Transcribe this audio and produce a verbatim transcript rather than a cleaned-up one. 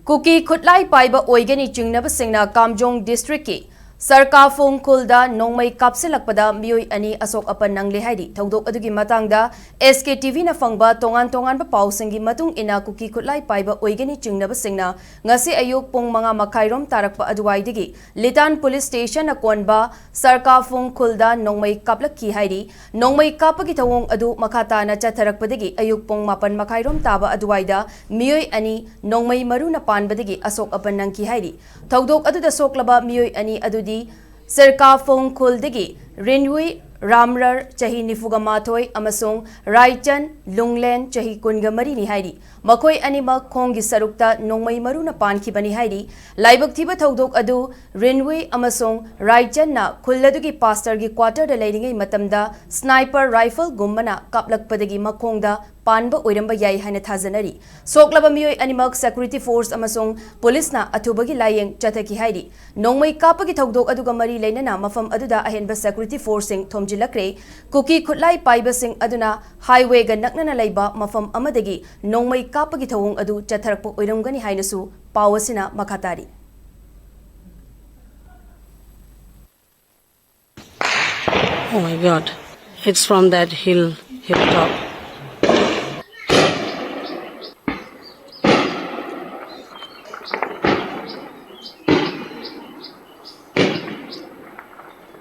ꯀꯨꯀꯤ ꯈꯨꯠꯂꯥꯏ ꯄꯥꯏꯕ ꯑꯣꯏꯒꯅꯤ ꯆꯤꯡꯅꯕꯁꯤꯡꯅ ꯀꯥꯝꯖꯣꯡ ꯗꯤꯁꯇ꯭ꯔꯤꯛꯀꯤ ꯁꯔꯀꯥꯐꯣꯡ ꯈꯨꯜꯗ ꯅꯣꯡꯃꯩ ꯀꯥꯞꯁꯤꯜꯂꯛꯄꯗ ꯃꯤꯑꯣꯏ ꯑꯅꯤ ꯑꯁꯣꯛ ꯑꯄꯟ ꯅꯪꯂꯦ ꯍꯥꯏꯔꯤ꯫ ꯊꯧꯗꯣꯛ ꯑꯗꯨꯒꯤ ꯃꯇꯥꯡꯗ ꯑꯦꯁ ꯀꯦ ꯇꯤ ꯚꯤꯅ ꯐꯪꯕ ꯇꯣꯉꯥꯟ ꯇꯣꯉꯥꯟꯕ ꯄꯥꯎꯁꯤꯡꯒꯤ ꯃꯇꯨꯡ ꯏꯟꯅ, ꯀꯨꯀꯤ ꯈꯨꯠꯂꯥꯏ ꯄꯥꯏꯕ ꯑꯣꯏꯒꯅꯤ ꯆꯤꯡꯅꯕꯁꯤꯡꯅ ꯉꯁꯤ ꯑꯌꯨꯛ ꯄꯨꯡ ꯃꯉꯥ ꯃꯈꯥꯏꯔꯣꯝ ꯇꯥꯔꯛꯄ ꯑꯗꯨꯋꯥꯏꯗꯒꯤ ꯂꯤꯇꯥꯟ ꯄꯨꯂꯤꯁ ꯁ꯭ꯇꯦꯁꯟꯅ ꯀꯣꯟꯕ ꯁꯔꯀꯥꯐꯣꯡ ꯈꯨꯜꯗ ꯅꯣꯡꯃꯩ ꯀꯥꯞꯂꯛꯈꯤ ꯍꯥꯏꯔꯤ꯫ ꯅꯣꯡꯃꯩ ꯀꯥꯞꯄꯒꯤ ꯊꯧꯑꯣꯡ ꯑꯗꯨ ꯃꯈꯥ ꯇꯥꯅ ꯆꯠꯊꯔꯛꯄꯗꯒꯤ ꯑꯌꯨꯛ ꯄꯨꯡ ꯃꯥꯄꯟ ꯃꯈꯥꯏꯔꯣꯝ ꯇꯥꯕ ꯑꯗꯨꯋꯥꯏꯗ ꯃꯤꯑꯣꯏ ꯑꯅꯤ ꯅꯣꯡꯃꯩ ꯃꯔꯨꯅ ꯄꯥꯟꯕꯗꯒꯤ ꯑꯁꯣꯛ ꯑꯄꯟ ꯅꯪꯈꯤ ꯍꯥꯏꯔꯤ꯫ ꯊꯧꯗꯣꯛ ꯑꯗꯨꯗ ꯁꯣꯛꯂꯕ ꯃꯤꯑꯣꯏ ꯑꯅꯤ ꯑꯗꯨꯗꯤ ꯁꯤꯔꯀꯥꯐꯣꯡ ꯈꯨꯜꯗꯒꯤ ꯔꯤꯟꯋꯨꯏ ꯔꯥꯝꯔꯔ, ꯆꯍꯤ ꯅꯤꯐꯨꯒ ꯃꯥꯊꯣꯏ, ꯑꯃꯁꯨꯡ ꯔꯥꯏꯆꯟ ꯂꯨꯡꯂꯦꯟ, ꯆꯍꯤ ꯀꯨꯟꯒ ꯃꯔꯤꯅꯤ ꯍꯥꯏꯔꯤ꯫ ꯃꯈꯣꯏ ꯑꯅꯤꯃꯛ ꯈꯣꯡꯒꯤ ꯁꯔꯨꯛꯇ ꯅꯣꯡꯃꯩ ꯃꯔꯨꯅ ꯄꯥꯟꯈꯤꯕꯅꯤ ꯍꯥꯏꯔꯤ꯫ ꯂꯥꯏꯕꯛ ꯊꯤꯕ ꯊꯧꯗꯣꯛ ꯑꯗꯨ ꯔꯤꯟꯋꯨꯏ ꯑꯃꯁꯨꯡ ꯔꯥꯏꯆꯟꯅ ꯈꯨꯜ ꯑꯗꯨꯒꯤ ꯄꯥꯁꯇꯔꯒꯤ ꯀ꯭ꯋꯥꯇꯔꯗ ꯂꯩꯔꯤꯉꯩ ꯃꯇꯝꯗ ꯁ꯭ꯅꯥꯏꯄꯔ ꯔꯥꯏꯐꯜꯒꯨꯝꯕꯅ ꯀꯥꯞꯂꯛꯄꯗꯒꯤ ꯃꯈꯣꯡꯗ ꯄꯥꯟꯕ ꯑꯣꯏꯔꯝꯕ ꯌꯥꯏ ꯍꯥꯏꯅ ꯊꯥꯖꯅꯔꯤ꯫ ꯁꯣꯛꯂꯕ ꯃꯤꯑꯣꯏ ꯑꯅꯤꯃꯛ ꯁꯦꯀ꯭ꯌꯨꯔꯤꯇꯤ ꯐꯣꯔꯁ ꯑꯃꯁꯨꯡ ꯄꯨꯂꯤꯁꯅ ꯑꯊꯨꯕꯒꯤ ꯂꯥꯌꯦꯡ ꯆꯠꯊꯈꯤ ꯍꯥꯏꯔꯤ꯫ ꯅꯣꯡꯃꯩ ꯀꯥꯞꯄꯒꯤ ꯊꯧꯗꯣꯛ ꯑꯗꯨꯒ ꯃꯔꯤ ꯂꯩꯅꯅ ꯃꯐꯝ ꯑꯗꯨꯗ ꯑꯍꯦꯟꯕ ꯁꯦꯀ꯭ꯌꯨꯔꯤꯇꯤ ꯐꯣꯔꯁꯁꯤꯡ ꯊꯣꯝꯖꯤꯜꯂꯛꯈ꯭ꯔꯦ꯫ ꯀꯨꯀꯤ ꯈꯨꯠꯂꯥꯏ ꯄꯥꯏꯕꯁꯤꯡ ꯑꯗꯨꯅ ꯍꯥꯏꯋꯦꯒ ꯅꯛꯅꯅ ꯂꯩꯕ ꯃꯐꯝ ꯑꯃꯗꯒꯤ ꯅꯣꯡꯃꯩ ꯀꯥꯞꯄꯒꯤ ꯊꯧꯑꯣꯡ ꯑꯗꯨ ꯆꯠꯊꯔꯛꯄ ꯑꯣꯏꯔꯝꯒꯅꯤ ꯍꯥꯏꯅꯁꯨ ꯄꯥꯎ ꯑꯁꯤꯅ ꯃꯈꯥ ꯇꯥꯔꯤ꯫ Oh my God. It's from that hill, hilltop.